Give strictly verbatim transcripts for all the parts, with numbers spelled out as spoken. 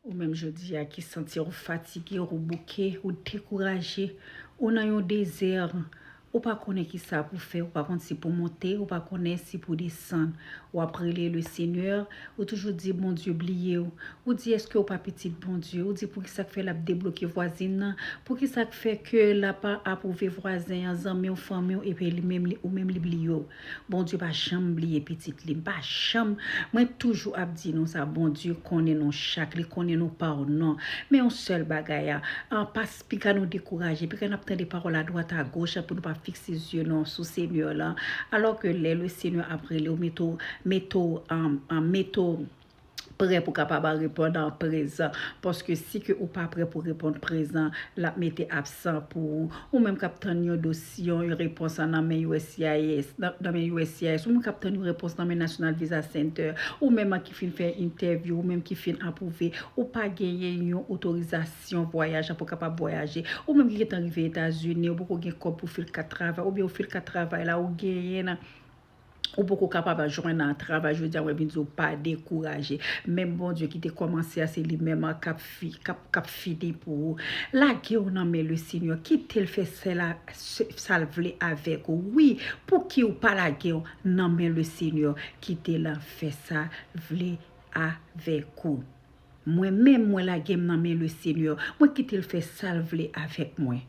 Ou menm jodi a ki santi w fatige, ou bouke, ou dekouraje, ou nan yon dezè, ou pa konnen ki sa pou fè, ou pa konn si pou monte, ou pa konnen si pou desann. W ap rele le Senyè, ou toujou di Bondye bliye w. Ou di èske w pa pitit Bondye? Ou di poukisa k fè l ap debloke vwazin nan? Poukisa k fè ke l ap apwouve vwazen an, zanmi w, fanmi w, epi li menm, li, ou menm li bliye w? Bondye pa janm bliye pitit li. M pa janm, mwen toujou ap di nou sa, Bondye konnen nou chak, li konnen nou pa non. Men yon sèl bagay a, an, pas, piga nou dekouraje, piga n ap tande pawòl adwat agoch pou nou pa fikse zye nou sou Senyè la. Alò ke lè le Senyè ap rele w, mete w, mete w, an, an, mete w prè pou kapab reponn an prezan. Paske si ke ou pa prè pou reponn prezan, l ap mete absan pou ou. Ou menm k ap tann yon dosye, yon repons nan men U S C I S, nan, nan men U S C I S, ou menm k ap tann yon repons nan men National Visa Center, ou menm ki fin fè entèvyou, ou menm ki fin apwouve, ou pa genyen yon otorizasyon vwayaj pou kapab vwayaje, ou menm ki gentan rive Etazini, ou poko gen kòb pou fil kat travay, oubyen ou fil kat travay la, ou genyen nan Ou poko kapab jwenn nan travay jodi a, mwen vin di w pa dekouraje. Menm Bondye ki te kòmanse a, se li menm k ap fi, k ap, k ap fini pou ou. Lage w nan men le Senyè, kite l fè sa l a, sa l vle avèk ou. Wi, pouki w pa lage w nan men le Senyè, kite l fè sa l vle avèk ou. Mwen menm, mwen lage m nan men le Senyè. Mwen kite l fè sa l vle avèk mwen.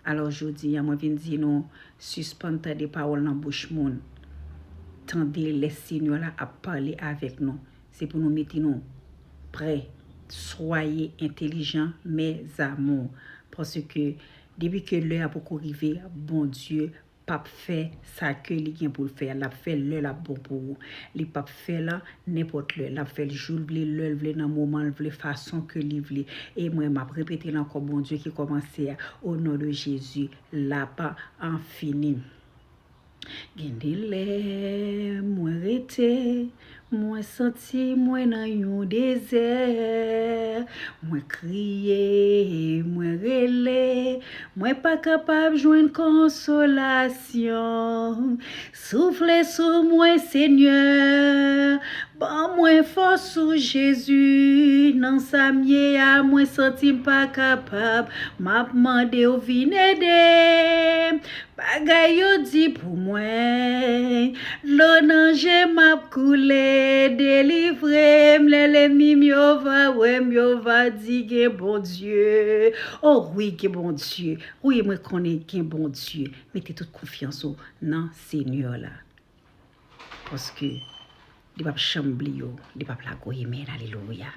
Alò, jodi a, mwen vin di nou, sispann tande pawòl nan bouch moun. Tande lè Senyè la ap pale avèk nou. Se pou nou mete nou prè. Soyez intelligents, mes amours. Paske depi ke lè a poko rive, Bondye p ap fè sa ke li gen pou l fè a. L ap fè l lè l ap bon pou ou. Li p ap fè l nenpòt lè. L ap fè l jou l vle, lè l vle, nan moman l vle, fason ke li vle. E mwen, m ap repete l ankò, Bondye ki kòmanse a, o non de Jezi, l ap fini. Gen de lè mwen rete, mwen santi mwen nan yon dezè. Mwen kriye, mwen rele, mwen pa kapab jwenn konsolasyon. Soufle sou mwen, Senyè, ban mwen fòs ou, Jezi. Nan sa m ye a, mwen santi m pa kapab. M ap mande w vin ede m. Bagay yo di pou mwen, dlo nan je m ap koule, delivre m, lè lènmi m yo va wè m, yo va di gen Bondye. O wi, gen Bondye. Wi, mwen konnen gen Bondye. Mete tout konfyans ou nan Senyè la. Paske li p ap janm bliye w, li p ap lage w. Amen, alelouya.